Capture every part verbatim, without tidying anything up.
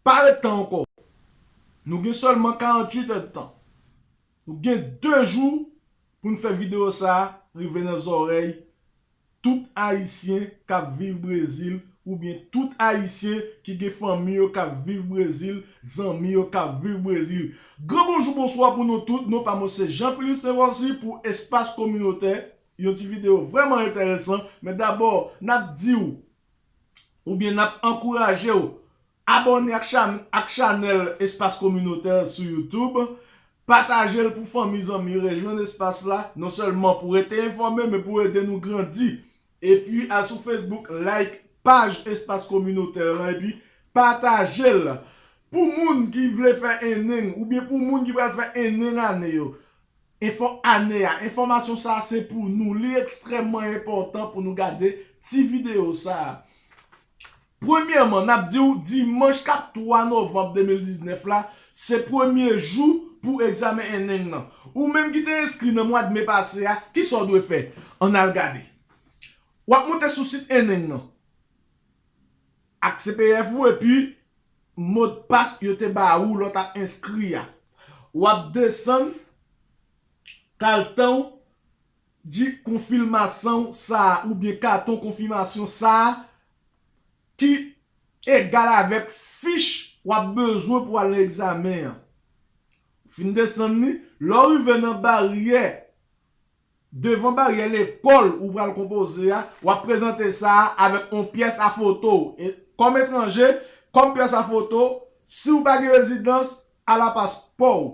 pa ret tan ankò. Nou gen sèlman karanntuit èdtan. Nou gen de jou pou n fè videyo sa a rive nan zòrèy tout Ayisyen k ap viv Brezil, oubyen tout Ayisyen ki gen fanmi yo k ap viv Brezil, zanmi yo k ap viv Brezil. Gran bonjou, bonswa pou nou tout. Non pa mwen se Jean Philistin Rossi pou Espas Kominotè. Yon ti videyo vrèman enteresan, men dabò, n ap di w, oubyen n ap ankouraje w, abòne ak chan-, ak chanèl Espas Kominotè sou YouTube. Pataje l pou fanmi, zanmi rejwenn espas la, non sèlman pou rete enfòme, men pou ede nou grandi. Epi al sou Facebook, like paj Espas Kominotè lan, epi pataje l. Pou moun ki vle fè eneng, oubyen pou moun ki pral fè eneng ane yo, enfò-, ane a, enfòmasyon sa a se pou nou. Li ekstrèmman enpòtan pou nou gade ti videyo sa a. Premyèman, n ap di w dimanch k ap twa novanm de mil diznèf la, se premye jou pou egzamen eneng nan. Ou menm ki te enskri nan mwa de me pase a, kisa w dwe fè? Ann al gade. W ap monte sou sit eneng nan ak C P F ou epi modpas yo te ba ou lè w t ap enskri a. W ap desann kaltan w di konfimasyon sa a oubyen katon konfimasyon sa a ki egal avèk fich w ap bezwen pou al nan egzamen an. Ou fin desann li, lè w rive nan baryè, devan baryè lekòl ou pral konpoze a, w ap prezante sa a avèk yon pyès a foto w. E kòm etranje, kòm pyès a foto, si w pa gen rezidans, al a paspò w.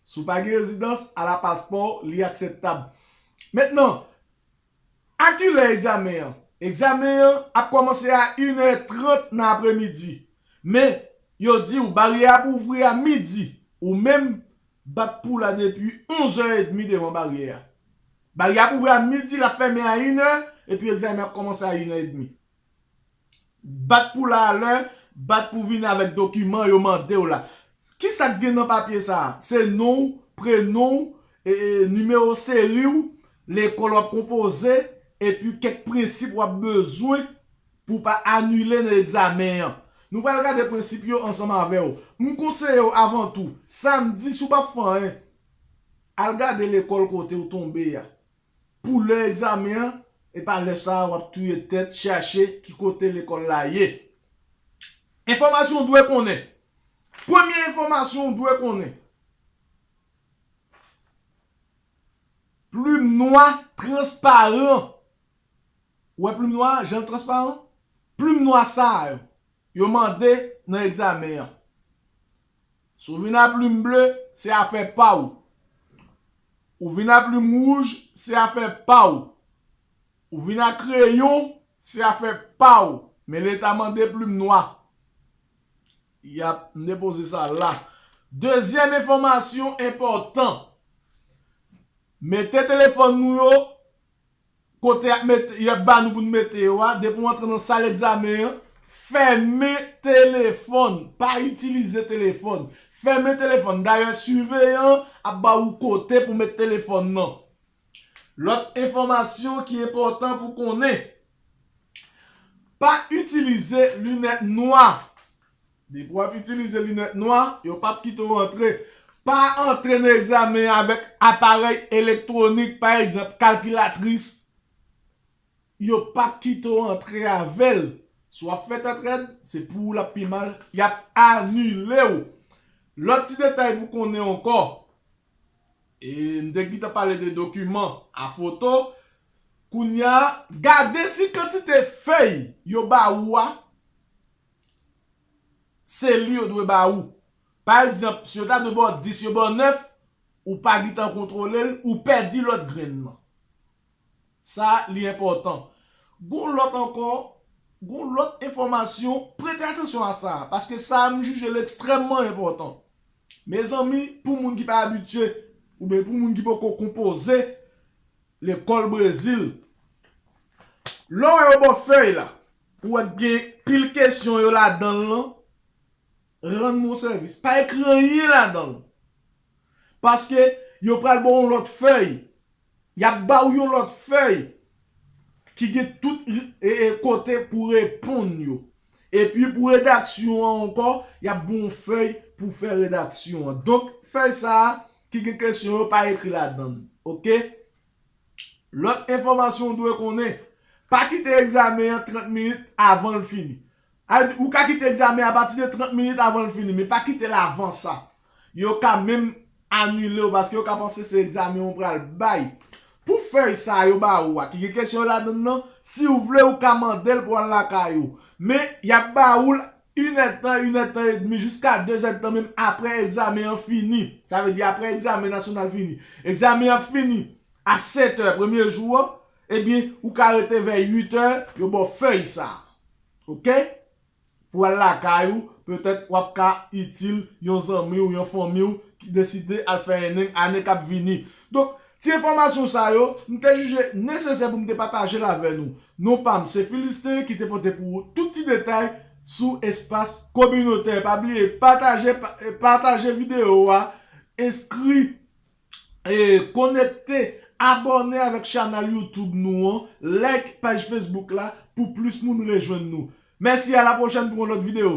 Si w pa gen rezidans, al a paspò w, li akseptab. Mentnan, a kilè egzamen an? Egzamen an ap kòmanse a inè trant nan apremidi. Men, yo di w baryè a ap ouvri a midi. Ou menm, bat pou la depi onzè edmi devan baryè a. Baryè a ap ouvri a midi, l ap fèmen a inè, epi egzamen ap kòmanse a inè edmi. Bat pou la alè, bat pou vini avèk dokiman yo mande w la. Kisa k gen nan papye sa a? Se non w, prenon w, e, e, nimewo seri w, lekòl w ap konpoze, epi kèk prensip w ap bezwen pou w pa anile nan egzamen an. Nou pral gade prensip yo ansanm avè w. M konseye w avan tou, samdi, si w p ap fè anyen, al gade lekòl kote w tonbe a. Pou lè egzamen an, e pa lè sa a w ap touye tèt chache ki kote lekòl la ye. Enfòmasyon w dwe konnen. Premye enfòmasyon w dwe konnen. Plim nwa transparan. Ou wè plim nwa, jan l transparan? Plim nwa sa a yo, yo mande nan egzamen an. Si w vin a plim ble, se afè pa w. Ou vin a plim wouj, se afè pa w. Ou vin a kreyon, se afè pa w. Men Leta mande plim nwa. Y ap, m depoze sa la. Dezyèm enfòmasyon enpòtan. Mete telefòn nou yo kote y ap mete, y ap ba nou pou n mete yo a, depi w antre nan sal egzamen an, fèmen telefòn, pa itilize telefòn. Fèmen telefòn. Dayè, siveyan an ap ba ou kote pou met telefòn nan. Lòt enfòmasyon ki enpòtan pou konnen, pa itilize linèt nwa. Depi w ap itilize linèt nwa, yo p ap kite w antre. Pa antre nan egzamen avèk aparèy elektwonik, pa egzanp, kalkilatris. Yo p ap kite w antre avè l. Si w ap fè tèt rèd, se pou ou l ap pi mal, y ap anile w. Lòt ti detay pou konnen ankò, e, m te gentan pale de dokiman a foto. Kounye a, gade si kantite fèy yo ba ou a, se li yo dwe ba ou. Pa egzanp, si yo ta dwe ba w dis, yo ba w nèf, ou pa gentan kontwole l, ou pèdi lòt grenn nan. Sa, li enpòtan. Gon lòt ankò, gon lòt enfòmasyon, prete atansyon a sa, paske sa, m jije l ekstrèmman enpòtan. Mezanmi, pou moun ki pa abitye, oubyen pou moun ki poko konpoze lekòl Brezil, lè w wè yo ba w fèy la, ou wè gen pil kesyon yo ladan l lan, rann mwen yon sèvis. Pa ekri anyen ladan l. Paske yo pral ba w yon lòt fèy. Y ap ba w yon lòt fèy ki gen tout, e, e, kote pou reponn yo. Epi pou redaksyon an ankò, y ap ba w yon fèy pou fè redaksyon an. Donk, fèy sa a ki gen kesyon yo pa ekri ladan l. Oke? Lòt enfòmasyon w dwe konnen, pa kite egzamen an trant minit avan l fini. Ou ka kite egzamen apati de trant minit avan l fini, men pa kite l avan sa. Yo ka menm anile w paske yo ka panse se egzamen w pral bay. Pou fèy sa yo ba ou a, ki gen kesyon ladan l nan, si w vle, ou ka mande l pou al lakay ou. Men, y ap ba ou l inèdtan, inèdtan edmi, jiska dezèdtan menm apre egzamen an fini. Sa vle di apre egzamen nasyonal fini. Egzamen an fini a sèt è premye jou an, ebyen, ou ka rete vè uit è, yo ba w fèy sa. Oke? Pou al lakay ou, petèt w ap ka itil yon zanmi w, yon fanmi w ki deside al fè en ane k ap vini. Donk, ti enfòmasyon sa yo, m te jije nesesè pou m te pataje l avè nou. Non pa m, se Philistin ki te pote pou ou tout ti detay sou espas kominotè. Pa bliye pataje, pa- pataje videyo a, enskri, e, konekte, abòne avèk chanèl YouTube nou an, like paj Facebook la pou plis moun rejwenn nou. Mèsi, a la pwochèn pou yon lòt videyo.